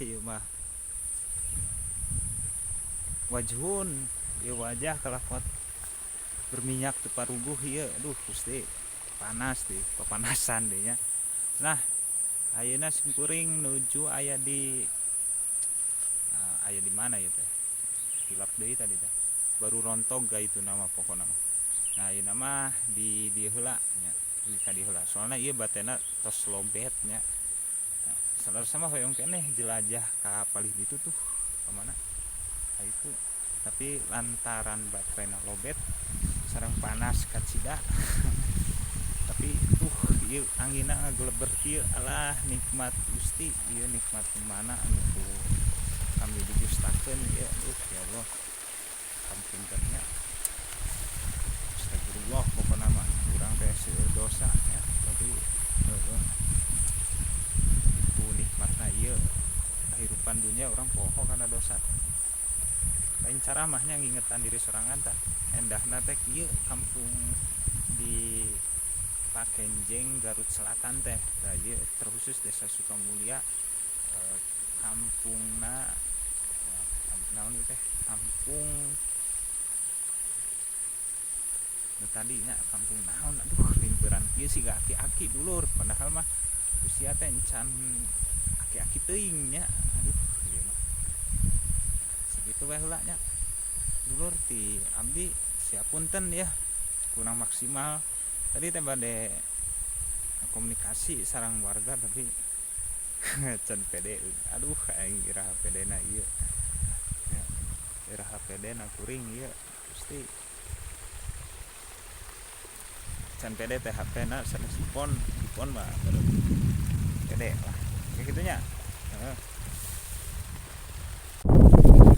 Ieu mah wajhun, ieu wajah kalakot berminyak teu paruguh ieu. Aduh Gusti, panas deh, papanasan deh nya. Nah, ayeuna simkuring nuju aya di mana ya teh? Hilap deui tadi teh. Baru rontok ga itu nama pokona mah. Nah, ayeuna mah di dieu heula nya, di ka dieu heula. Soalna ieu batena tos lobet nya. Nah, salarasna mah hoyong keneh jelajah ka palih ditu tuh, ka mana? Ka itu. Tapi lantaran baterena lobet sareng panas kacida. Tapi tuh ieu anginna ngageleber kieu, alah nikmat Gusti, ieu nikmat mana anu ku kami digustakeun ieu. Aduh ya Allah. Hapunten nya. Astagfirullah, pokona mah urang teh seueur dosa nya, tapi heueuh ku nikmatna ieu kahirupan dunya urang poho kana dosa teh. Lain caramah nya, ngingetan diri sorangan tah. Endahna teh kieu kampung di Pakenjeng, Garut Selatan teh. Tah, ieu terkhusus Desa Sukamulya, kampungna naon ieu teh, kampung nu tadi nya, kampung naon. Aduh, limperan kieu siga aki-aki dulur, padahal mah usia teh encan aki-aki teuing nya. Aduh, ieu mah sakitu we heula nya dulur ti abdi. Siapunten ya, kurang maksimal. Tadi teh bade komunikasi sareng warga tapi can pede. Aduh, aing iraha pedena ieu ya, iraha pedena kuring ieu Gusti. Can pede teh HP na sanes iPhone. iPhone mah baru pede lah, kayak gitu nya. Heeh.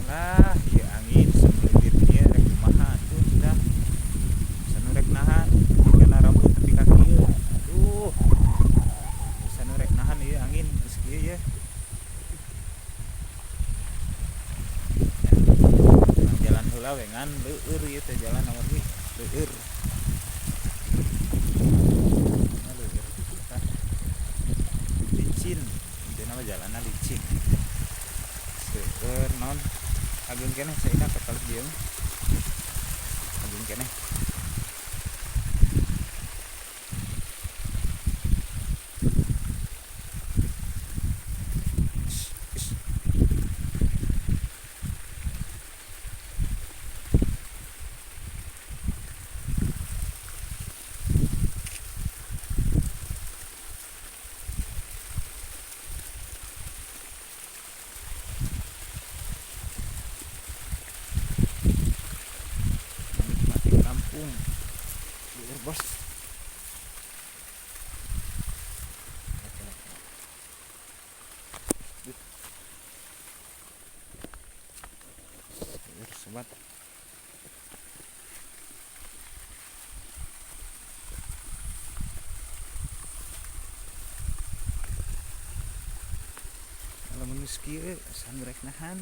Lah, ieu angin sumelilit ieu rek kumaha atuh dah. Sanu rek nahan kana rambut tepi ka kieu. Aduh, sanu rek nahan ieu angin geus kieu ye. Ya, jalan heula we, ngan leueur ieu teh jalan amargi leueur. Leueur tah. Licin, intina mah jalanna licin. Seueur naon, ageung keneh caina ka palih dieu mah. Ageung keneh. Ish, ish. Menikmati kampung lieur, bos. Oke. Duh. Lieur, sobat. Lamun geus kieu saha rek nahan,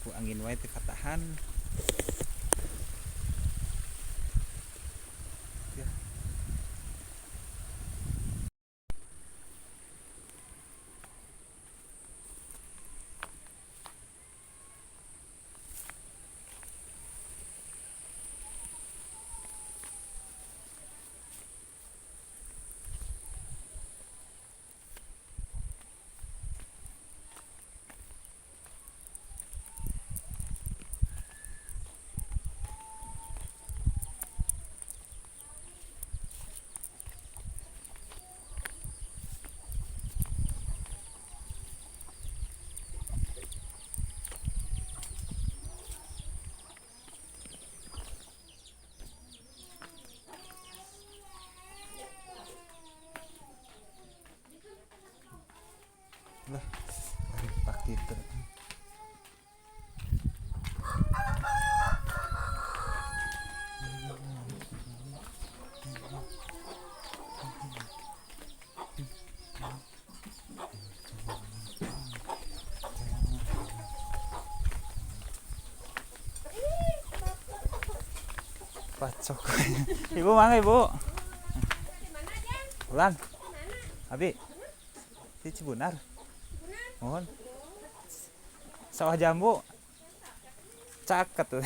ku angin wae teu katahan ya. Lah, pak gitu. Pacok. Ibu mana, Ibu? Ulan. Abi. Di Cibunar. Muhun. Sawah jambu. Caket tuh.